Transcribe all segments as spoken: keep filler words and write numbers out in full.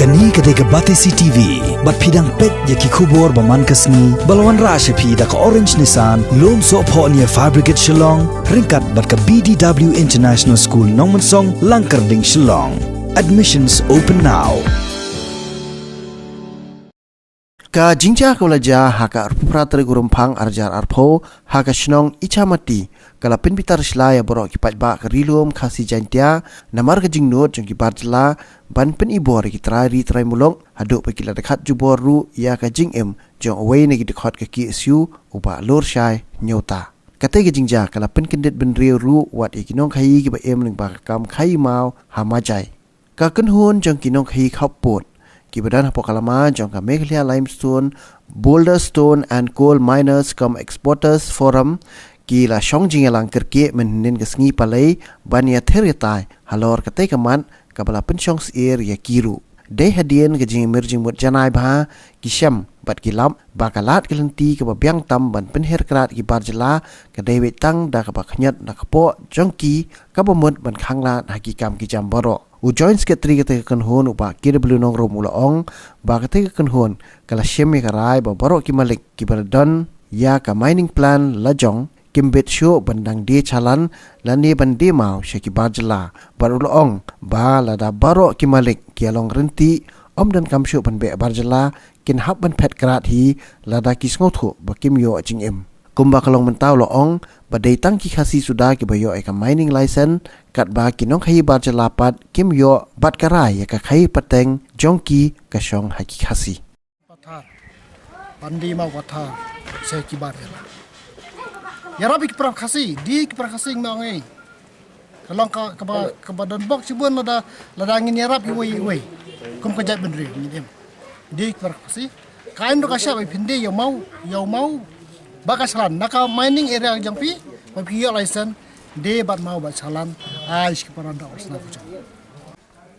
Kane ka dei ka Batesi T V, bad phi dang peit ïa ki khubor ba man ka sngi, ba la wanrah sha phi da ka Orange Nissan, Lumsohphoh near Fire Brigade Shillong, ryngkat bad ka B D W International School Nongmensong, Langkyrding, Shillong. Admissions open now. Ka jingjia ka la jia ha ka arphew phra tarik u Rymphang arhajar arphew, ha ka shnong Ichamati, ka la pynbitar shlai ïa baroh ki paidbah ka Ri Lum Khasi Jaiñtia, namar ka jingnud jong ki bar jylla ban pynibor ïa ki trai ri trai muluk, haduh ba ki la dkhat jubor ruh ïa ka jingim jong uwei na ki dkhot ka K S U, u Bah Lurshai Hynñiewta. Katei ka jingjia ka la pynkyndit bynriew ruh wat ïa ki nongkhaïi kiba im lyngba ka kam khaïi maw ha Majai. Ka kynhun jong ki nongkhaïi khappud kiba don hapoh ka lama jong ka Meghalaya Limestone, Boulder Stone and Coal Miners cum Exporters Forum, ki la shong jingïalang kyrkieh mynhynnin ka sngi Palei ban ïathir ïatai halor katei ka mat kaba la pynshong syier ïa ki ruh. Dei hadien ka jingmir jingmut janai bha, ki shem bad ki lap ba ka lad ka lynti kaba biang tam ban pynher krad ki bar jylla ka dei beit tang da kaba khñiot na ka kpoh jong ki kaba mut ban khanglad ha ki kam ki jam baroh. U Joint Secretary katei ka kynhun, u Bah K W Nongrum, u la ong ba katei ka kynhun ka la shim ïa ka rai ba baroh ki malik kiba la don ïa ka mining plan la jong kim bit shuh ban dang die chalan lane ban die maw sha ki bar jylla. Bad u la ong ba lada baroh ki malik ki ïalong ryntih, ym donkam shuh ban beh bar jylla, kin hap ban phet krad hi lada ki sngewthuh ba kim ïoh jingim. Kumba ka long mynta, u la ong ba dei tang ki Khasi suda kiba ïoh ïa ka mining license, katba ki nongkhaïi bar jylla pat kim ïoh, bad ka rai ïa ka khaïi pateng jong ki ka shong ha ki Khasi. Pathar. Ban die maw pathar sha ki bar ïa la. Ïarap ïa ki para Khasi, die ki para Khasi, nga ong ei. Ka long ka, kaba, kaba don bok shibun lada, lada ngin ïarap iwei iwei. Kum ka jaitbynriew ngin im. Die ki para Khasi. Ka aiñ ruh ka shah ba phin die ïa u maw, ïa u maw, bad ka chalan. Na ka mining area jong phi, ba phi ïoh license, die bad maw bad chalan. Ai, shi ki para da usna ku jong.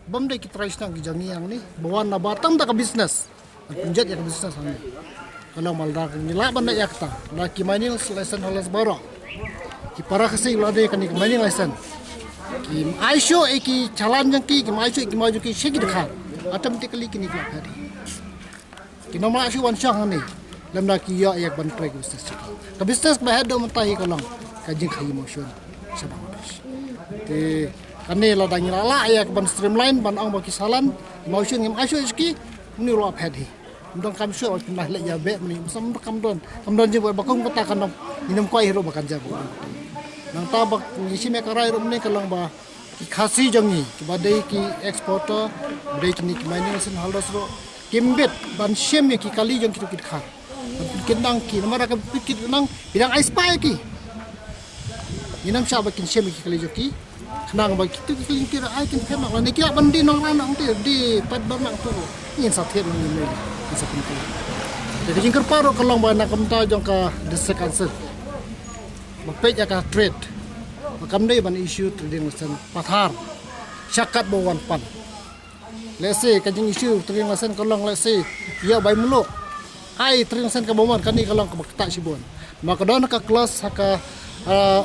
Bym dei ki trai shnong ki jong ngi hangne ba wan naba tang da ka business. Ban pynjot ïa ka business hangne. Ka long ba lada ngi lah ban leh ïa kata, lada ki mining license holders baroh, ki para Khasi ba la dei kane ka mining license, kim ai shuh ïa ki chalan jong ki, kim ai shuh ïa ki maw jong ki sha ki dkhar, automatically kine ki la phet. Ki nang lah shuh wan shong hangne lymda ki ïoh ïa ka ban trei ka business jong ki. Ka business ba heh duh mynta hi ka long ka jingkhaïi mawshun sha Bangladesh. Te kane lada ngi la lah ïa ka ban streamline, ban ong ba ki chalan, mawshun ngim ai shuh sha ki, une ruh la phet hi. Ym donkam shuh ban pynlait ïa beh mynne, ym donkam don, kam don jingpynbeit ba kum kata kan ym, ngin ym kwah hi ruh ba kan jia ba kum kata. Nangta ba ngi shim ïa ka rai ruh mynne ka long ba ki Khasi jong ngi kiba dei ki exporter, ba dei kine ki mining license holders ruh, kim bit ban shim ïa ki kali jong kito ki dkhar. Ban pynkyndang ki, namar ka pynkyndang, phi dang ai spah ïa ki. Ngin ym shah ba kin shim ïa ki kali jong ki. Khnang ba kito ki kali jong ki ruh ai kin phet noh, lane ki lah ban die nongrwai noh hangtei, die pat bam noh hangtei ruh. Ngin sa thied noh, ngin leh, ngin sa pynkyndang. Te ka jingkyrpad ruh ka long ba na ka bynta jong ka District Council, ba peit ïa ka trade, ba kam dei ban issue trading license pathar sha katba wan pan. Lehse ka jingissue trading license ka long, lehse ïa bai mluh. Ai trading license kaba mon, kane ka long kaba ktah shibun. Ma ka don ka clause ha ka, ah,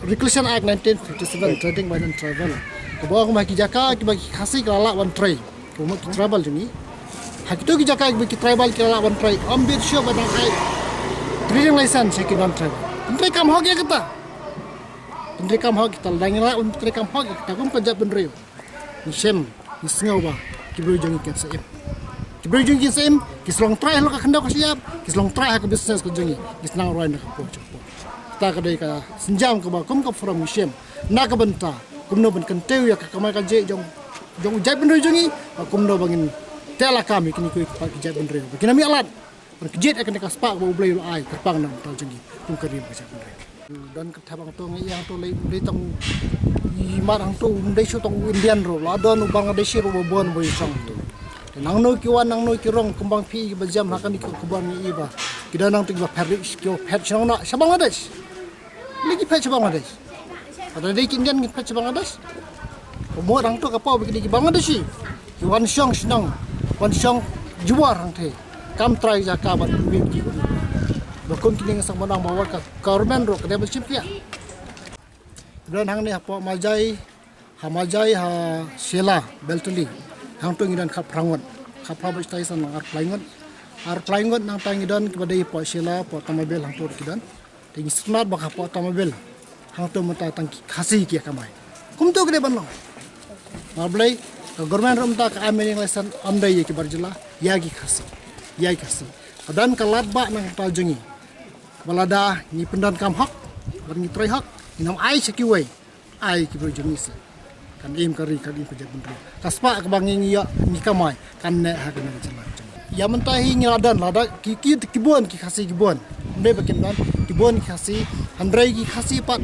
Regulation Act nineteen fifty-seven, Trading by Non-Tribal, kaba ong ba ki jaka kiba ki Khasi ki la lah ban trei, ka mut ki tribal jong ngi, ha kito ki jaka kiba ki tribal ki la lah ban trei, ym bit shuh ba dang ai trading license sha ki non-tribal. Pyntrei kam hok ïa kata. Pyntrei kam hok kita, lada ngi lah ban pyntrei kam hok ïa kata kum ka jaitbynriew, ngi shem, ngi sngew ba ki briew jong ngi kin sa im. Ki briew jong ngi kin sa im, ki sa long trai halor ka khyndew ka shyiap, ki sa long trai ha ka business ka jong ngi, ngi sa nang rwai na ka por jong ka por. Kata ka dei ka sienjam kaba kum ka forum ngi shem na ka bynta kumno ban kyntiew ïa ka kamai kajih jong, jong u jaitbynriew jong ngi, bad kumno ba ngin teh lakam ïa kine kiwei pat ki jaitbynriew ba kin ym ïalad ban kjit ïa kane ka spah kaba U Blei u la ai kyrpang na ka bynta jong ngi kum ka ri ka jaitbynriew. Don ka thep hangto, ngi ïa hangto lei, ym dei tang i mat hangto, ym dei shuh tang u Indian ruh, la don u Bangladeshi ruh ba bun ba ïa shong hangto. Te nangno ki wan, nangno ki rung, kumba phi i ba jam ha kane ka khubor ngi i ba ki don hangto kiba phet ri, kiba phet shnong na sha Bangladesh. Lei ki phet sha Bangladesh. Lada dei ki Indian ki phet sha Bangladesh. Ka mut hangto ka paw ba ki dei ki Bangladeshi ki wan shong shnong, wan shong jubor hangtei. Kam trai jaka bad pynwit ki. Ba kum kine nga sngewbha ban ong ba wat ka government ruh ka dei ban shim khia. Don hangne hapoh Majai, ha Majai, ha Shella, Beltali, Hangto ngi don khatphra ngut. Khatphra bad shiteng san arphew lai ngut. Arphew lai ngut nangta ngi don kiba dei hapoh Shella, hapoh Tamabil hangto ki don. Te ngi sngewtynnat ba hapoh Tamabil hangto mynta tang ki Khasi ki ïa kamai. Kumto ka dei ban long. Namar balei ka government ruh mynta ka ai mining license ym dei ïa ki bar jylla, ïa ki Khasi. Ïa ki Khasi. Ka don ka lad ba nangta jong ngi. Ba lada ngi pyndonkam hok, bad ngi trei hok, ngin ym ai sha kiwei. Ai ki briew jong ngi seh. Kan im ka ri, kan im ka jaitbynriew. Ka spah kaba ngi ngi ïoh ngi kamai kan neh ha kane ka jylla jong ngi. Ïa mynta hi ngi la don, lada ki ki ki bun ki Khasi ki bun. Hynrei ba kim don ki bun ki Khasi, hynrei ki Khasi pat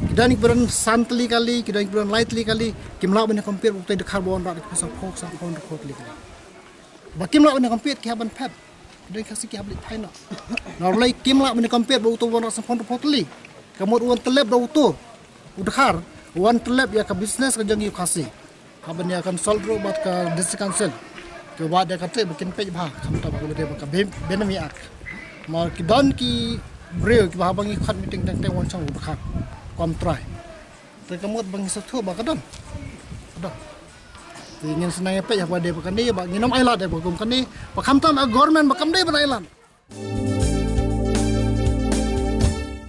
ki don kiba don san tylli kali, ki don kiba don lai tylli kali. Kim lah ban compete bad utai Dkhar ba wanrah da ki pisa phew, san phew, hynriew phew tylli kali. Ba kim lah ban compete ki hap ban phet. Ki don ki Khasi ki hap leit phai noh. Namar balei kim lah ban compete bad uto ba wanrah san phew, hynriew phew tylli. Ka mut u wan tyllep da uto u Dkhar, u wan tyllep ïa ka business ka jong ngi u Khasi. Haba ngi ïa consult ruh bad ka District Council, kiba wad ïa kata ba kin peit bha, khamtam ba ka dei ba ka Bin-, Binami Act. Namar ki don ki briew kiba haba ngi khot meeting teng teng wan shong u Dkhar. Kam trai. Te ka mut ba ngi sngewthuh ba ka don. Ka don. Te ngin sa nang ïa peit haba dei ba kane, ba ngin ym ailad ïa ba kum kane. Ba khamtam a government ba kam dei ban ailad.